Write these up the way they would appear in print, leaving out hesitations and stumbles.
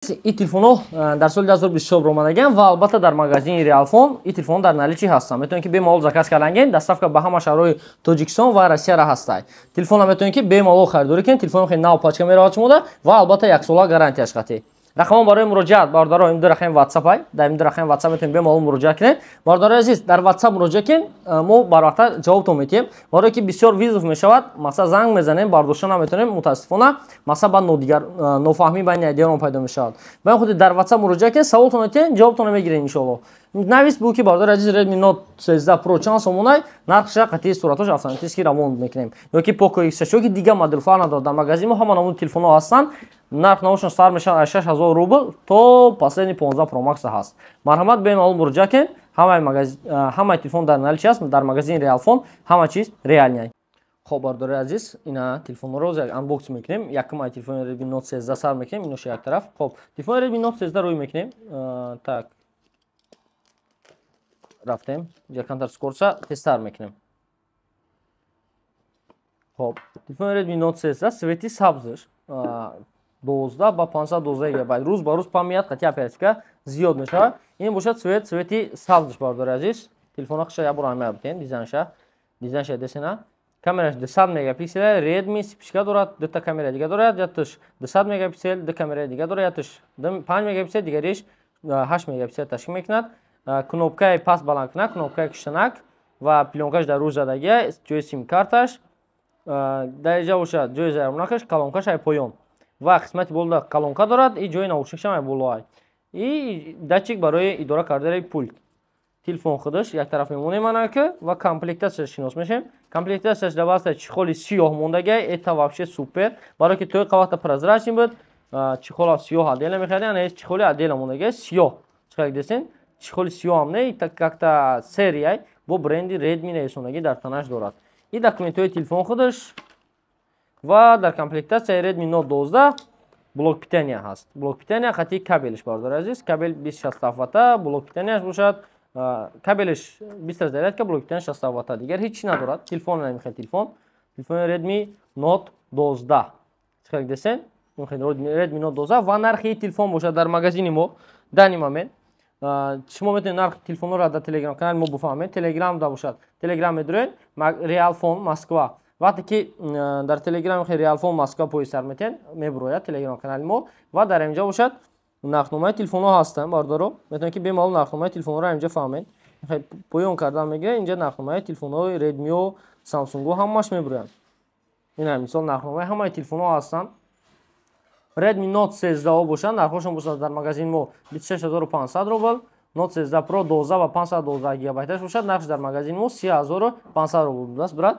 Ин телефонҳо дар соли 2024 омадагианд ва албатта дар магазини Реалфон ин телефонҳо дар наличии ҳастанд. Метавонед, ки бемалол заказ карданген, доставка ба ҳама шаҳрҳои Тоҷикистон ва Россияра ҳастай. Телефонро метавонед, ки бемалол харидорӣ кунед. Телефон хеле нав пачка меравад шумода ва албатта яксола гарантияш қатъӣ. Рақамон барои муроҷиат, бародаро, ин ду рақами WhatsApp ай. Дар ин ду рақами WhatsApp метавонед бемалол муроҷиат кунед. Бародарои азиз, дар WhatsApp муроҷиат кунед, мо барвақта ҷавобтон медиҳем. Барое ки бисёр вызов мешавад, масалан, занг мезанем, бардошта наметавонем, мутаассифона, масалан, баъд нодигар нофаҳмӣ байни якдигарон пайдо мешавад. Ба ин хотир дар WhatsApp муроҷиат кунед, саволтон медиҳем, ҷавобтонро мегирем, иншоалло. Навис бу, ки бародари азиз, Redmi Note 13 Pro чанд сомонай, нархша қатъи суратош автоматически равон мекунем. Ёки Poco X6, ёки дигар модел, фарқ надорад. Дар магазин мо ҳама намуди телефонҳо ҳастанд. Нарх навошон сар мешавад аз 6000 рубл то последний 15 Pro Max ҳаст. Марҳамат, бемалол муроҷиат кунед. Ҳамаи магаз ҳамаи телефон дар наличии аст. Дар магазини Реалфон ҳама чиз реальный. Хоб, бародари азиз, ина телефонҳоро як unbox мекунем. Якум ай телефони Redmi Note 13 сар мекунем, иноша як тараф. Хоб, телефони Redmi Note 13 рӯй мекунем. Так. Рафтем. Инҷа камтар скорса тезтар мекунем. Хоб, телефони Redmi Note 13, цвети сабзш, 12 ба 512 гигабайт. Рӯз ба рӯз память қатъи оперативка зиёд мешавад. Ин бошад цвети сабзш, бародари азиз. Телефонро хиша як бор ҳамая битен, дизайнша. Дизайнша десена. Камераш 200 мегапиксел, Redmi вспышка дорад, дута камера дига дорад, якташ 200 мегапиксел, ду камера дига дорад, якташ 5 мегапиксел, дигариш 8 мегапиксел ташкил мекунад. Кнопкаи паст баланд кунак, кнопкаи киштанак ва плёнкаш дар рӯ задагия, ҷои сим-карташ. Дар инҷа бошад ҷои заряднакаш, колонкаш ай поён. Ва қисмати болода колонка дорад, и ҷои наушникшам ай боло ай. И датчик барои идора кардани пульт. Телефон худаш як тараф мемонем анаки ва комплектацияш шинос мешем. Комплектацияш дар васте чехоли сиёҳ мондагиай, это вообще супер. Барои ки тои қавата прозрачный буд, чехола сиёҳ отдельно мехаридем, ана чехоли отдельно мондагиай, сиёҳ. Чӣ десен? Чехоли сиёҳ ҳам не, как-то серияй бо бренди Redmi нависондагӣ дар танаш дорад. И документҳои телефон худаш ва дар комплектатсияи Redmi Note 12 блок питания ҳаст. Блок питания қатъи кабелш, бародари азиз, кабел 2067 ватта, блок питанияш бошад, кабелш 20 зарядка, блок питания 67 ватта. Дигар ҳеҷ чи надорад. Телефон намехоҳед телефон. Телефони Redmi Note 12. Чӣ десен? Redmi Note 12 ва нархи телефон бошад дар магазини мо данный момент, шумо метавонед нархи телефонҳоро дар телеграм канали мо буфаҳмед. Телеграм да бошад, Телеграм медуред, Реалфон Москва. Вақте ки дар Телеграм Реалфон Москва поиск сар метиҳед, мебурояд телеграм канали мо ва дар инҷа бошад нархномаи телефонҳо ҳастанд, бародаро. Метавонед, ки бемалол нархномаи телефонҳоро инҷа фаҳмед. Поён кардан мегиред, инҷа нархномаи телефонҳои Redmi, Samsung ҳамааш мебуроянд. Ина мисол нархномаи ҳамаи телефонҳо ҳастанд. Redmi Note 13 бошанд, нархҳошон бошад дар магазини мо 26500 рубл. Note 13 Pro 12 ва 512 гигабайташ бошад, нархш дар магазини мо 30500 рубл будааст, брат.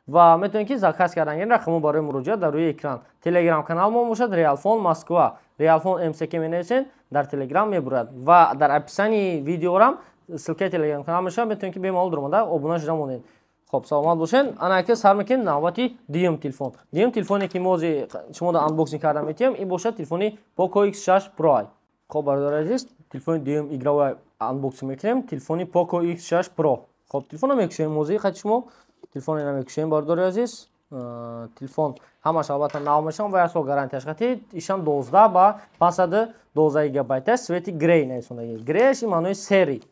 Ва метавонед, ки заказ кардан, рақамҳо барои муроҷиат дар рӯи экран. Телеграм канал мо бошад Реалфон Москва. Реалфон МСК менависед, дар Телеграм мебурад ва дар описании видеорам ссылкаи Телеграм канал мешавад, метавонед, ки бемалол дуромада обуна шуда монед. Хоб, саломат бошед. Ана ки сар мекунем навбати дуюм телефон. Дуюм телефоне, ки мо шумо да unboxing карда метиҳем, ин бошад телефони Poco X6 Pro. Хоб, бародари азиз, телефони дуюм игровой unboxing мекунем, телефони Poco X6 Pro. Хоб, телефонро мекушоем мозии қати шумо. Телефонро намекушоем, бародари азиз. Телефон ҳамаш албатта нав мешавад ва як сол гарантияш қатӣ. Ишам 12 ба 512 гигабайт аст, цвети грей нависондагӣ. Грейш ин маънои серый.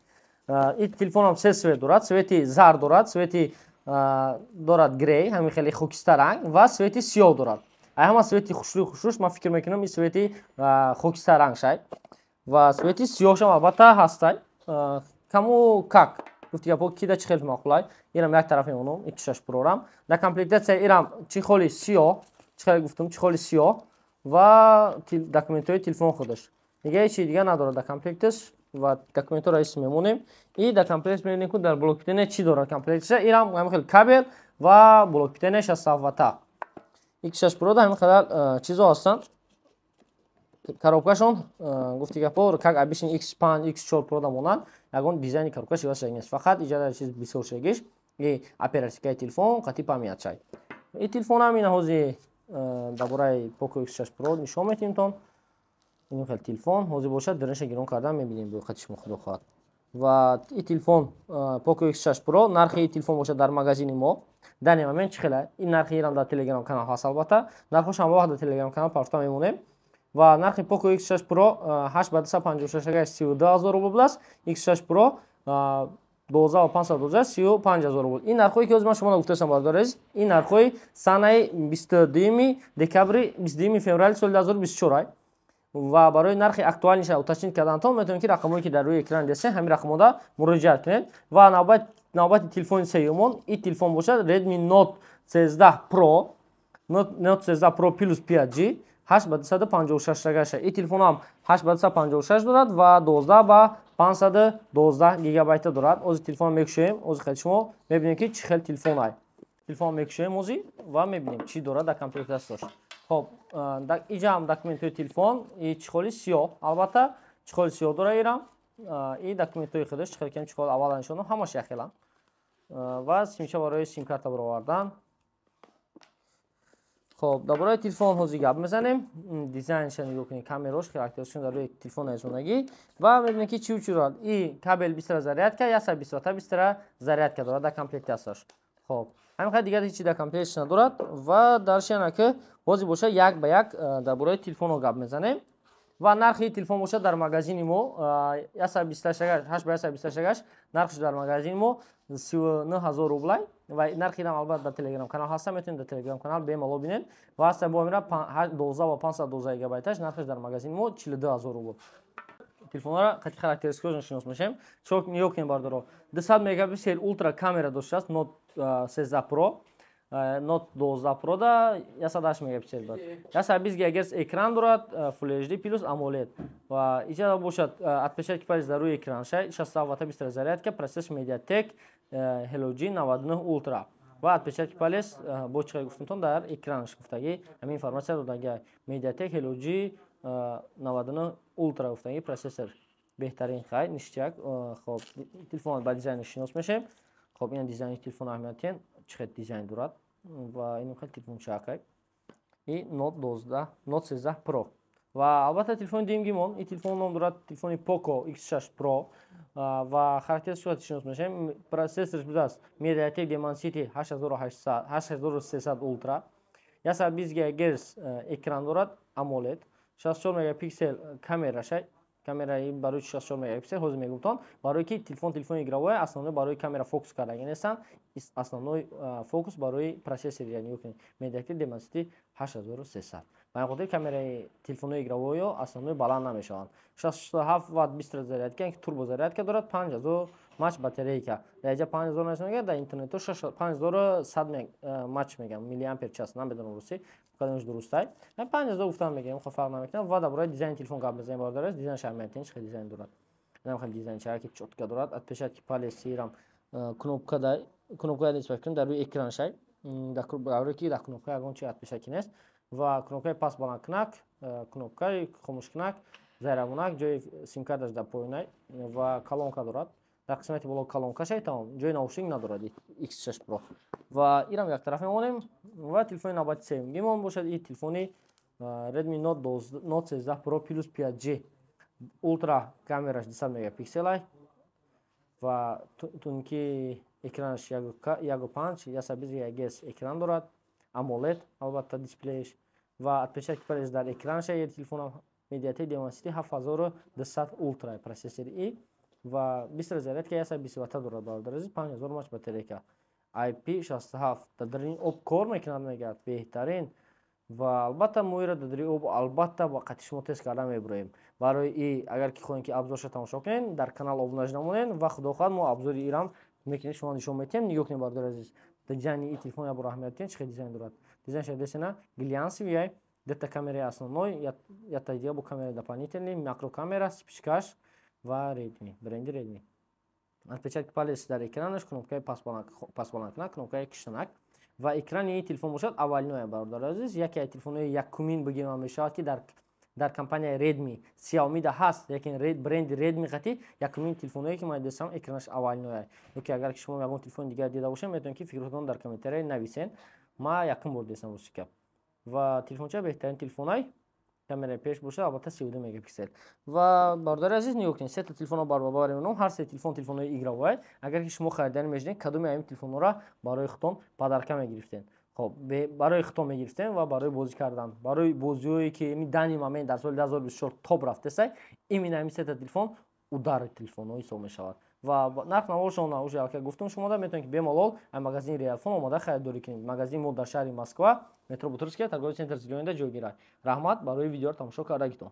Ин телефонам се цвет дорад: цвети зард дорад, цвети дорад грей, ҳамин хеле хокистар ранг, ва цвети сиёҳ дорад. Ай ҳама цвети хушрӯи хушрӯш ман фикр мекунам, ин цвети хокистар ранг шай. Ва цвети сиёҳшам албатта ҳастай. Кому как, гуфти гапо, кида чӣ хеле маъқулай. Ирам як тараф мемонам, X6 Pro-рам. Дар комплектатсия ирам чехоли сиёҳ, чӣ хеле гуфтум, чехоли сиёҳ ва документҳои телефон худаш. Дига ҳеҷ дига надорад дар комплекташ ва документҳоро ис мемонем. И дар комплект мебинем, ки дар блок питания чӣ дорад комплекташа. Ирам ҳамин хел кабел ва блок питания 67 ватта. X6 Pro да ҳамин қадар чизо ҳастанд. Коробкашон, гуфти гапо, как обычный X5, X4 Pro да монанд, ягон дизайни коробкаш иваз шуда нест. Фақат иҷода чиз бисёр шудагиш и оперативкаи телефон қатъи память шай. И телефонам ина ҳози дар бораи Poco X6 Pro нишон метиҳем. Ин хел телефон ҳозир бошад, дараша гирон кардан мебинем бо қати шумо, худо хоҳад. Ва и телефон Poco X6 Pro, нархи и телефон бошад дар магазини мо данный момент чӣ хела? Ин нархи ирам дар телеграм канал ҳаст, албатта нархҳош ҳама вақт дар телеграм канал парфта мемонем. Ва нархи Poco X6 Pro 8 ба 256 32 000 рубл аст, X6 Pro 12 ва 512 35 000 рубл. Ин нархҳое, ки ҳозир ман шумо гуфтаам, бародари азиз, ин нархҳои санаи 22 декабри, 22 феврали соли 2024. Ва барои нархи актуальный ша уточнить кардантон метавонед, ки рақамҳое, ки дар рӯи экран десен, ҳамин рақамода муроҷиат кунед. Ва навбати телефони сеюмон ин телефон бошад Redmi Note 13 Pro, Note 13 Pro Plus 5G 8 ба 256 гаша. Ин телефон ҳам 8 ба 256 дорад ва 12 ба 512 гигабайта дорад. Ози телефон мекушоем, ози хел шумо мебинем, ки чӣ хел телефон ай. Телефон мекушоем ози ва мебинем, чӣ дорад дар комплектация ш. Хоб, иҷа ҳам документҳои телефон, и чехол и сиёҳ, албатта, чехол и сиёҳ дора ирам, и документҳои худаш, чӣ хел кем чехол аввала нишондам, ҳамаш яхелам, ва симча барои симкарта баровардан. Хоб, дар бораи телефон ҳозир гап мезанем. Дизайнша нигоҳ кунед, камерош, характеристика дар рӯи телефон нарисондагӣ, ва мебинем, ки чӣ дорад. И кабель быстрая зарядка, 120 ватта быстрая зарядка дорад дар комплектация ш. Хоб, ҳамин қадр, дигар ҳеҷ дар комплекташ надорад. Ва дарши ки ҳозир бошад, як ба як дар бораи телефонҳо гап мезанем. Ва нархи телефон бошад дар магазини мо 8 ба 128 нархш дар магазини мо 39 ҳазор рублай. Ва нархи инам, албатта, дар Телеграм канал ҳаста, метавонед дар Телеграм канал бемалол бинед. Ва ҳаста бо мира 12 ва 512 гигабайташ, нархаш дар магазини мо 42 ҳазор рубл. Телефонҳоро қати характеристика шон шинос мешавем. Чо нигоҳ кунем, бардоро, 200 мегапиксел ултра камера доштааст Note 13 Pro, Note 12 Pro да 108 мегапиксел дорад, 120 ГГц экран дорад, Full HD плюс AMOLED. Ва иҷа бошад отпечатки палец дар рӯи экран шай, 67 ватта быстрая зарядка, процессор MediaTek Helio G99 Ultra ва отпечатки палец бо чӣ гуфтумтон, дар экранаш гуфтагӣ, ҳамин информация додагӣ. MediaTek Helio G99 Ultra гуфтагӣ, процессор беҳтарин, хай, ништяк. Хоб, телефон ба дизайни шинос мешавем. Хоб, ин дизайни телефон, аҳамиятен, чӣ хел дизайн дорад ва ин хел телефончаакай и Note 12, Note 13 Pro. Ва албатта, телефони дуюмгимон ин телефон ном дорад телефони Poco X6 Pro ва характеристикаи шинос мешавем. Процессорш будааст MediaTek Dimensity 8300 Ultra, 120 ГГц экран дорад, AMOLED, 64 мегапиксел камераша. Камераи барои 64 мегапиксел ҳозир мегуфтон, барое ки телефон телефони игровой, основной барои камера фокус кардаги нестанд, основной фокус барои процессор, яъне MediaTek Dimensity 8300. Ба ин хотир камераи телефонҳои игровой ё основной баланд намешаванд. 67 ватт быстрая зарядка, турбо зарядка дорад, 5000 мАч батарейка. Дар инҷа 5000 нависонга, дар интернетҳо 5100 мАч мегам, миллиампер час, намедонам, русӣ кадомаш дурустай, 5000 гуфтан мегӯям, хо фарқ намекунам. Ва дар бораи дизайни телефон гап мезанем, бародар. Дизайн шармиятин, чӣ хел дизайн дорад, инам хел дизайн чаки чётко дорад. Отпечатки палец ирам кнопка, да кнопка нисбат кунем, дар рӯи экран шай, дар ки дар кнопка ягон чи отпечатки нест. Ва кнопкаи паст баландкунак, кнопкаи хомӯшкунак, зарявонак, ҷои симкарташ дар поёнай ва колонка дорад дар қисмати боло, колонка шай, тамом, ҷои наушник надорад X6 Pro. Ва ирам яктараф мемонем. Ва телефони навбати сеюмгимон бошад и телефони Redmi Note 13 Pro Plus 5G Ultra, камераш 200 мегапикселай ва тунки экранаш 1,5, 120 Гц экран дорад, AMOLED албатта дисплееш ва отпечатки палец дар экранша. Телефонам MediaTek Dimensity 7200 Ultra процессори и ва быстрая зарядка 120 ватта дорад, бародар азиз, 5000 мАч батарейка, IP67, дар дарини об кор мекунад, мегӯяд, беҳтарин. Ва албатта, мо ира дар дари об, албатта, ба қати шумо тест карда мебуроем. Барои и агар ки хоҳем, ки обзор ша тамошо кунем, дар канал обуна намонем ва худо хоҳад, мо обзор и ирам мекунем, шумо нишон метиҳем. Нигоҳ кунем, бародар азиз, дизайни и телефон ябор аҳамият, чӣ хел дизайн дорад. Дизайнша десена, глянцевый, дета камераи основной, ята дига бо камераи дополнительный, макрокамера, вспышка ш ва Redmi, бренди Redmi, отпечатки палец дар экранаш, кнопкаи пастбаландкунак, кнопкаи киштанак. Ва экрани телефон бошад овальный, бародар азиз, яке аз телефонҳои якумин бигирма мешавад, ки дар компанияи Redmi, Xiaomi да ҳаст, лекин бренди Redmi қати якумин телефонҳое, ки ман дидастам, экранаш овальный. Ёки агар ки шумо ягон телефони дигар дида бошед, метавонед, ки фикротон дар комментария нависен. Ма якум бор дидастам, рости гап. Ва телефонча беҳтарин телефонай, камераи пеш бошад, албатта, 32 мегапиксел. Ва, бародари азиз, нигоҳ кунед, сета телефонро баробар мемонам, ҳар се телефон телефонҳои игровой. Агар ки шумо хариданӣ мешудед, кадоми ҳамин телефонҳоро барои худтон подарка мегирифтед? Хоб, барои хито мегирифтем ва барои бозӣ кардан, барои бозиҳое, ки ими данный момент дар соли 2024 топ рафтесай, именно ҳами сета телефон удар телефонҳо ҳисоб мешавад. Ва нарх наворшон уже аллакай гуфтум, шумода метавонед, ки бемалол ай магазини Реалфон омода харидорӣ кунед. Магазини мо дар шаҳри Москва, метро Бутырская, торговый центр Зелёныйда ҷойгир аст. Раҳмат барои видеоро тамошо кардагитон.